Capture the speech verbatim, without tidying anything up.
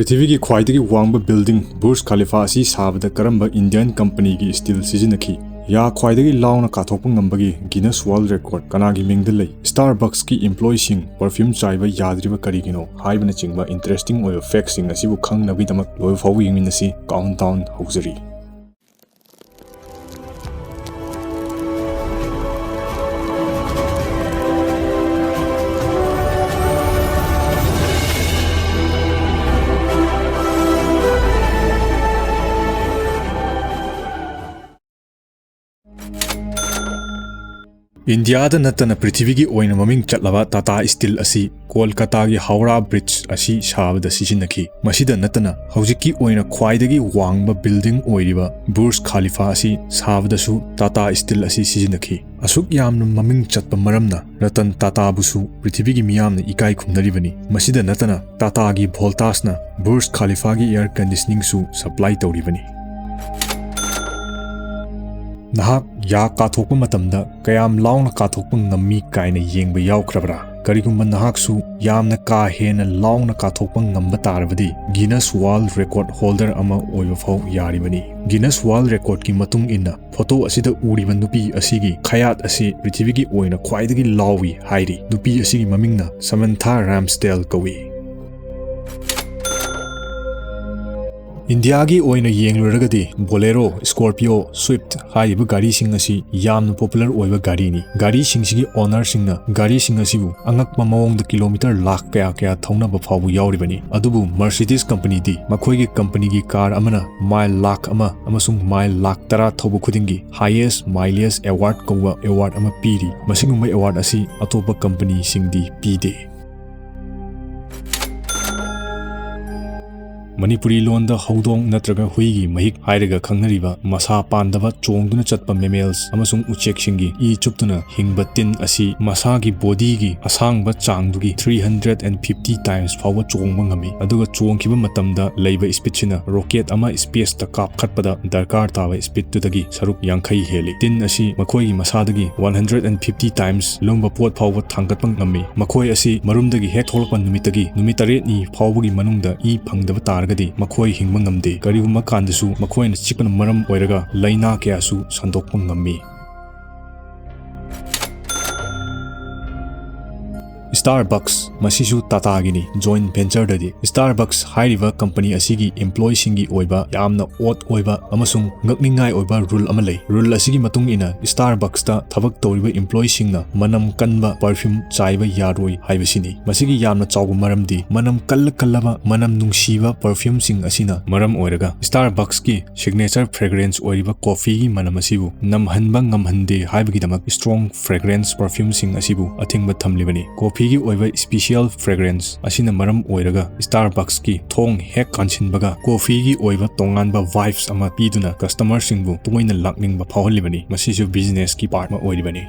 ꯄ꯭ꯔꯤꯊꯤꯕꯤꯒꯤ ꯈ꯭ꯋꯥꯏꯗꯒꯤ ꯋꯥꯡꯕ building ꯕꯨꯔꯖ ꯈꯥꯂꯤꯐꯥ ꯑꯁꯤ ꯁꯥꯕꯗ ꯀꯔꯝꯕ Indian company ꯒꯤ steel ꯁꯤꯖꯤꯟꯅꯈꯤ? ꯌꯥ ꯈ꯭ꯋꯥꯏꯗꯒꯤ ꯂꯥꯎꯅ ꯀꯥꯊꯣꯛꯄ ꯉꯝꯕꯒꯤ Guinness World Record ꯀꯅꯥꯒꯤ ꯃꯤꯡꯗ ꯂꯩ? Starbucks ꯀꯤ employee ꯁꯤꯡ perfume ꯆꯥꯏꯕ ꯌꯥꯗ꯭ꯔꯤꯕ ꯀꯔꯤꯒꯤꯅꯣ? ꯍꯥꯏꯕꯅꯆꯤꯡꯕ interesting ꯑꯣꯏꯕ fact ꯁꯤꯡ ꯑꯁꯤꯕꯨ ꯈꯪꯅꯕꯒꯤꯗꯃꯛ ꯂꯣꯏꯕ ꯐꯥꯎꯕ ꯌꯦꯡꯃꯤꯟꯅꯁꯤ꯫ Countdown ꯍꯧꯖꯔꯤ꯫ ꯏꯟꯗꯤꯌꯥꯗ ꯅꯠꯇꯅ ꯄ꯭ꯔꯤꯊꯤꯕꯤꯒꯤ ꯑꯣꯏꯅ ꯃꯃꯤꯡ ꯆꯠꯂꯕ ꯇꯥꯇꯥ ꯁ꯭ꯇꯤꯜ ꯑꯁꯤ ꯀꯣꯜꯀꯇꯥꯒꯤ ꯍꯧꯔꯥ ꯕ꯭ꯔꯤꯖ ꯑꯁꯤ ꯁꯥꯕꯗ ꯁꯤꯖꯤꯟꯅꯈꯤ꯫ ꯃꯁꯤꯗ ꯅꯠꯇꯅ ꯍꯧꯖꯤꯛꯀꯤ ꯑꯣꯏꯅ ꯈ꯭ꯋꯥꯏꯗꯒꯤ ꯋꯥꯡꯕ building ꯑꯣꯏꯔꯤꯕ ꯕꯨꯔꯖ ꯈꯥꯂꯤꯐꯥ ꯑꯁꯤ ꯁꯥꯕꯗꯁꯨ ꯇꯥꯇꯥ ꯁ꯭ꯇꯤꯜ ꯑꯁꯤ ꯁꯤꯖꯤꯟꯅꯈꯤ꯫ ꯑꯁꯨꯛ ꯌꯥꯝꯅ ꯃꯃꯤꯡ ꯆꯠꯄ ꯃꯔꯝꯅ ꯔꯇꯟ ꯇꯥꯇꯥꯕꯨꯁꯨ ꯄ꯭ꯔꯤꯊꯤꯕꯤꯒꯤ ꯃꯤꯌꯥꯝꯅ ꯏꯀꯥꯏ ꯈꯨꯝꯅꯔꯤꯕꯅꯤ꯫ ꯃꯁꯤꯗ ꯅꯠꯇꯅ ꯇꯥꯇꯥꯒꯤ ꯚꯣꯜꯇꯥꯁꯅ ꯕꯨꯔꯖ ꯈꯥꯂꯤꯐꯥꯒꯤ air conditioning ꯁꯨ supply ꯇꯧꯔꯤꯕꯅꯤ꯫ ꯅꯍꯥꯛ ꯌꯥ ꯀꯥꯊꯣꯛꯄ ꯃꯇꯝꯗ ꯀꯌꯥꯝ ꯂꯥꯎꯅ ꯀꯥꯊꯣꯛꯄ ꯉꯝꯃꯤ ꯀꯥꯏꯅ ꯌꯦꯡꯕ ꯌꯥꯎꯈ꯭ꯔꯕ꯭ꯔꯥ? ꯀꯔꯤꯒꯨꯝꯕ ꯅꯍꯥꯛꯁꯨ ꯌꯥꯝꯅ ꯀꯥ ꯍꯦꯟꯅ ꯂꯥꯎꯅ ꯀꯥꯊꯣꯛꯄ ꯉꯝꯕ ꯇꯥꯔꯕꯗꯤ, Guinness World Record holder ꯑꯃ ꯑꯣꯏꯕ ꯐꯥꯎ ꯌꯥꯔꯤꯕꯅꯤ꯫ Guinness World Record ꯀꯤ ꯃꯇꯨꯡ ꯏꯟꯅ, ꯐꯣꯇꯣ ꯑꯁꯤꯗ ꯎꯔꯤꯕ ꯅꯨꯄꯤ ꯑꯁꯤꯒꯤ ꯈꯌꯥꯠ ꯑꯁꯤ ꯄ꯭ꯔꯤꯊꯤꯕꯤꯒꯤ ꯑꯣꯏꯅ ꯈ꯭ꯋꯥꯏꯗꯒꯤ ꯂꯥꯎꯏ ꯍꯥꯏꯔꯤ꯫ ꯅꯨꯄꯤ ꯑꯁꯤꯒꯤ ꯃꯃꯤꯡꯅ ꯁꯃꯟꯊꯥ ꯔꯥꯝꯁꯗꯦꯜ ꯀꯧꯏ꯫ ꯏꯟꯗꯤꯌꯥꯒꯤ ꯑꯣꯏꯅ ꯌꯦꯡꯂꯨꯔꯒꯗꯤ, Bolero, Scorpio, Swift ꯍꯥꯏꯔꯤꯕ ꯒꯥꯔꯤꯁꯤꯡ ꯑꯁꯤ ꯌꯥꯝꯅ popular ꯑꯣꯏꯕ ꯒꯥꯔꯤꯅꯤ꯫ ꯒꯥꯔꯤꯁꯤꯡꯁꯤꯒꯤ owner ꯁꯤꯡꯅ ꯒꯥꯔꯤꯁꯤꯡ ꯑꯁꯤꯕꯨ ꯑꯉꯛꯄ ꯃꯑꯣꯡꯗ ꯀꯤꯂꯣꯃꯤꯇꯔ ꯂꯥꯈ ꯀꯌꯥ ꯀꯌꯥ ꯊꯧꯅꯕ ꯐꯥꯎꯕ ꯌꯥꯎꯔꯤꯕꯅꯤ꯫ ꯑꯗꯨꯕꯨ Mercedes company ꯗꯤ ꯃꯈꯣꯏꯒꯤ company ꯒꯤ car ꯑꯃꯅ mile ꯂꯥꯈ ꯑꯃ ꯑꯃꯁꯨꯡ mile ꯂꯥꯈ ꯇꯔꯥ ꯊꯧꯕ ꯈꯨꯗꯤꯡꯒꯤ highest mileage award ꯀꯧꯕ award ꯑꯃ ꯄꯤꯔꯤ꯫ ꯃꯁꯤꯒꯨꯝꯕ award ꯑꯁꯤ ꯑꯇꯣꯞꯄ company ꯁꯤꯡꯗꯤ ꯄꯤꯗꯦ꯫ ꯃꯅꯤꯄꯨꯔꯤ ꯂꯣꯟꯗ ꯍꯧꯗꯣꯡ ꯅꯠꯇ꯭ꯔꯒ ꯍꯨꯏꯒꯤ ꯃꯍꯤꯛ ꯍꯥꯏꯔꯒ ꯈꯪꯅꯔꯤꯕ ꯃꯁꯥ ꯄꯥꯟꯗꯕ ꯆꯣꯡꯗꯨꯅ ꯆꯠꯄ mammals ꯑꯃꯁꯨꯡ ꯎꯆꯦꯛꯁꯤꯡꯒꯤ ꯏ ꯆꯨꯞꯇꯨꯅ ꯍꯤꯡꯕ ꯇꯤꯟ ꯑꯁꯤ ꯃꯁꯥꯒꯤ bodyꯒꯤ ꯑꯁꯥꯡꯕ ꯆꯥꯡꯗꯨꯒꯤ three hundred and fifty times ꯐꯥꯎꯕ ꯆꯣꯡꯕ ꯉꯝꯃꯤ, ꯑꯗꯨꯒ ꯆꯣꯡꯈꯤꯕ ꯃꯇꯝꯗ ꯂꯩꯕ speedꯁꯤꯅ rocket ꯑꯃ spaceꯇ ꯀꯥꯞꯈꯠꯄꯗ ꯗꯔꯀꯥꯔ ꯇꯥꯕ speedꯇꯨꯗꯒꯤ ꯁꯔꯨꯛ ꯌꯥꯡꯈꯩ ꯍꯦꯜꯂꯤ꯫ ꯇꯤꯟ ꯑꯁꯤ ꯃꯈꯣꯏꯒꯤ ꯃꯁꯥꯗꯒꯤ one hundred and fifty times ꯂꯨꯝꯕ ꯄꯣꯠ ꯐꯥꯎꯕ ꯊꯥꯡꯒꯠꯄ ꯉꯝꯃꯤ꯫ ꯃꯈꯣꯏ ꯑꯁꯤ ꯃꯔꯨꯝꯗꯒꯤ ꯍꯦꯛ ꯊꯣꯛꯂꯛꯄ ꯅꯨꯃꯤꯠꯇꯒꯤ ꯅꯨꯃꯤꯠ ꯇꯔꯦꯠꯅꯤ ꯐꯥꯎꯕꯒꯤ ꯃꯅꯨꯡꯗ ꯏ ꯐꯪꯗꯕ ꯇꯥꯔꯒꯗꯤ ꯃꯈꯣꯏ ꯍꯤꯡꯕ ꯉꯝꯗꯦ꯫ ꯀꯔꯤꯒꯨꯝꯕ ꯀꯥꯟꯗꯁꯨ ꯃꯈꯣꯏꯅ ꯆꯤꯛꯄꯅ ꯃꯔꯝ ꯑꯣꯏꯔꯒ ꯂꯥꯏꯅꯥ ꯀꯌꯥꯁꯨ ꯁꯟꯗꯣꯛꯄ ꯉꯝꯃꯤ꯫ Starbucks, ꯃꯁꯤꯁꯨ ꯇꯥꯇꯥꯒꯤꯅꯤ꯫ Joint ventureꯗꯗꯤ Starbucks ꯍꯥꯏꯔꯤꯕ company ꯑꯁꯤꯒꯤ employeeꯁꯤꯡꯒꯤ ꯑꯣꯏꯕ ꯌꯥꯝꯅ odd ꯑꯣꯏꯕ ꯑꯃꯁꯨꯡ ꯉꯛꯅꯤꯡꯉꯥꯏ ꯑꯣꯏꯕ rule ꯑꯃ ꯂꯩ꯫ Rule ꯑꯁꯤꯒꯤ ꯃꯇꯨꯡ ꯏꯟꯅ Starbucksꯇ ꯊꯕꯛ ꯇꯧꯔꯤꯕ employeeꯁꯤꯡꯅ ꯃꯅꯝ ꯀꯟꯕ perfume ꯆꯥꯏꯕ ꯌꯥꯔꯣꯏ ꯍꯥꯏꯕꯁꯤꯅꯤ꯫ ꯃꯁꯤꯒꯤ ꯌꯥꯝꯅ ꯆꯥꯎꯕ ꯃꯔꯝꯗꯤ ꯃꯅꯝ ꯀꯜꯂ ꯀꯜꯂꯕ ꯃꯅꯝ ꯅꯨꯡꯁꯤꯕ perfumeꯁꯤꯡ ꯑꯁꯤꯅ ꯃꯔꯝ ꯑꯣꯏꯔꯒ Starbucksꯀꯤ signature fragrance ꯑꯣꯏꯔꯤꯕ coffeeꯒꯤ ꯃꯅꯝ ꯑꯁꯤꯕꯨ ꯅꯝꯍꯟꯕ ꯉꯝꯍꯟꯗꯦ ꯍꯥꯏꯕꯒꯤꯗꯃꯛ strong fragrance perfumeꯁꯤꯡ ꯑꯁꯤꯕꯨ ꯑꯊꯤꯡꯕ ꯊꯝꯂꯤꯕꯅꯤ꯫ Coffeeꯒꯤ ꯑꯣꯏꯕ special fragrance ꯑꯁꯤꯅ ꯃꯔꯝ ꯑꯣꯏꯔꯒ Starbucksꯀꯤ ꯊꯣꯡ ꯍꯦꯛ ꯀꯥꯟꯁꯤꯟꯕꯒ coffeeꯒꯤ ꯑꯣꯏꯕ ꯇꯣꯉꯥꯟꯕ vibes ꯑꯃ ꯄꯤꯗꯨꯅ customerꯁꯤꯡꯕꯨ ꯇꯣꯏꯅ ꯂꯥꯛꯅꯤꯡꯕ ꯐꯥꯎꯍꯜꯂꯤꯕꯅꯤ꯫ ꯃꯁꯤꯁꯨ businessꯀꯤ part ꯑꯃ ꯑꯣꯏꯔꯤꯕꯅꯤ꯫